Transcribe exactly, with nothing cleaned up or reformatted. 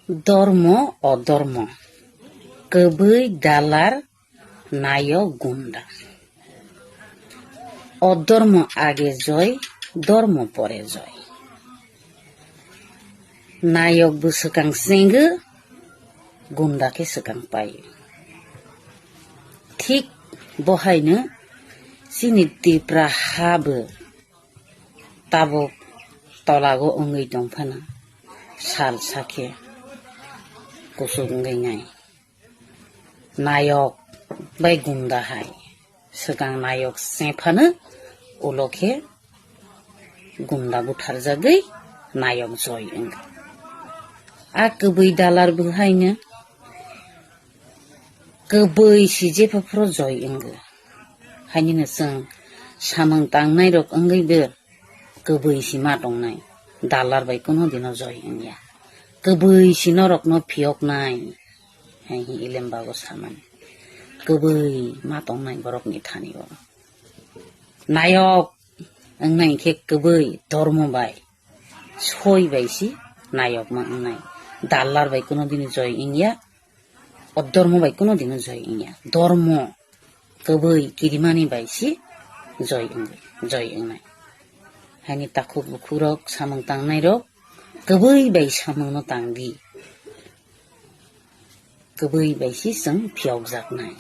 Dormo, odormo, kwbwi, dalar, nayok, gunda. Odormo age joy, dormo pore joy. Nayok bo swkang chengo, gunda khe swkang paio. Thik bo haino chini Tipra ha bo tabuk tolago wngwi tong phano sal sakhe kuchuk wngwi nai. Nayok bai gunda hai swkang nayok se phano ulo khe gunda butharjagwi nayok joy wngkha. A kwbwi dalar bo haino kwbwi si jepha phuru joy wngo. Hainino chwng samung tangnai rok wngwi bo kwbwi si ma tongnai, dalar bai kuno dino joy wngya. Kwbwi si norokno phiyoknai, hai hi Ilembago samani. Kwbwi ma tongnai borokni thani o. Nayok wngnai khe kwbwi dormo bai, soi bai si nayokma wngnai. Dalar bai kuno dini joy wngya, odormo bai kuno dino joy wngya. Dormo kwbwi kirimani bai si joy wng-, joy wngnai. Haini takhuk bukhukrok samung tangnairok kwbwi bai samungno tangdi. Kwbwi bai si chwng phiyokjaknai.